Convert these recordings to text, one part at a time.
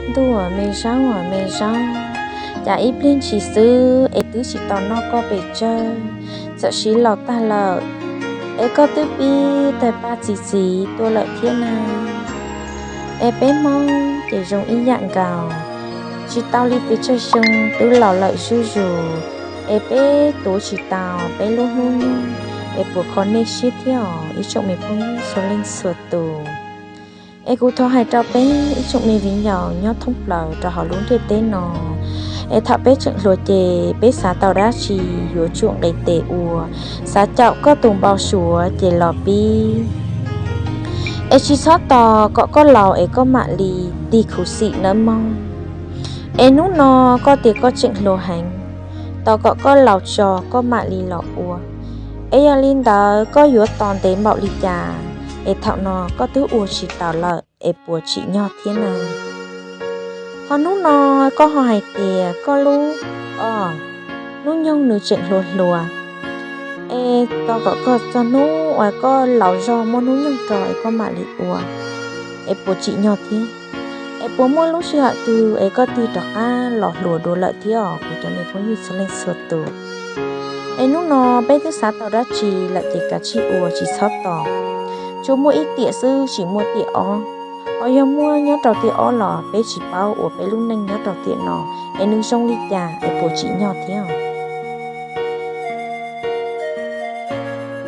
Ntuj uas me zaub uas me zaub, cas ib pliag ntshis xwb es twb tsis tau noj koj pes tsawg, txawm siv los tag lawm, es koj twb pib tawg paj txi txiv tuaj lawm thiab na. Es peb Hmoob ces zoo ib yam nkaus, tsis tau li pes tsawg xyoo twb laus lawm zuj zus, es peb tuav tsis tau peb lub hnub nyoog, es puas kho nej siab thiab os ib tsoom me phooj ywg txhua leej txhua tus. Es kuv thov hais rau peb ib tsoom me viv ncaus nyob thoob plaws rau hauv lub ntiaj teb no, es thaum peb tseem hluas ces peb xav tau dab tsi yuav tsum nqis tes ua, xav caum koj tus npau suav ces los pib. Es tsis txhob tos kom koj laus es koj mam li tig khuv xim nawb mog. Es hnub no koj tias koj tseem hluas heev, tos kom koj laus tso koj mam li los ua. Es yog li ntawd koj yuav tos ntev npaum li cas, es thaum no koj twb ua tsis taus lawm es puas tsim nyog thiab na? Ho hnub no koj ho hais tias koj lub, o, hnub nyoog nws tseem hluas hluas, es tos kom koj txog hnub uas koj laus zog muaj hnub nyoog rau es koj mam li ua, es puas tsim nyog thiab? Es puas muaj lub sij hawm twg es koj tig rov qab los hluas dua lawm thiab os kuv cov me phooj ywg txhua leej txhua tus? Es hnub no peb twb xav tau dab tsi lawm ces kav tsij ua tsis txhob tos. Tsuas muaj ib tiam xwb tsis muaj tiam ob, ho yog muaj nyob rau tiam ob los peb tsis paub uas peb lub neej nyob rau tiam no es nws zoo li cas es puas tsim nyog thiab.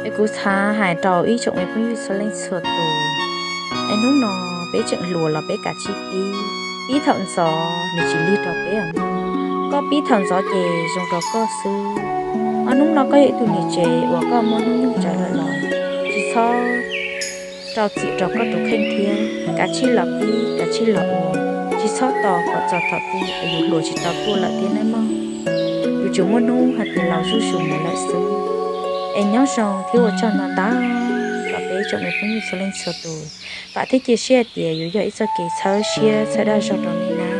Es kuv xav hais rau ib tsoom me phooj ywg txhua leej txhua tus, es hnub no peb tseem hluas los peb kav tsij pib, pib thaum ntxov nws tsis lig rau peb os. Koj pib thaum ntxov ces zoo rau koj xwb. Ho hnub no koj yog ib tug niam tsev uas koj muaj hnub nyoog tsawv lawm los tsis txhob rau txim rau koj tus kheej thiab, kav tsij los pib kav tsij los ua, tsis txhob tos kom txog thaum twg es yus hluas tsis tau tuaj lawm thiab nawb mog. Yus tsuas muaj hnub hais tias laus zuj zus mus lawm xwb. Es nyob zoo thiab ua tsaug ntau ntau rau peb tsoom me phooj ywg txhua leej txhua tus. Vam thiab cia siab hais tias yuav yog ib txoj kev txhawb siab txhawb dag zog rau nej na.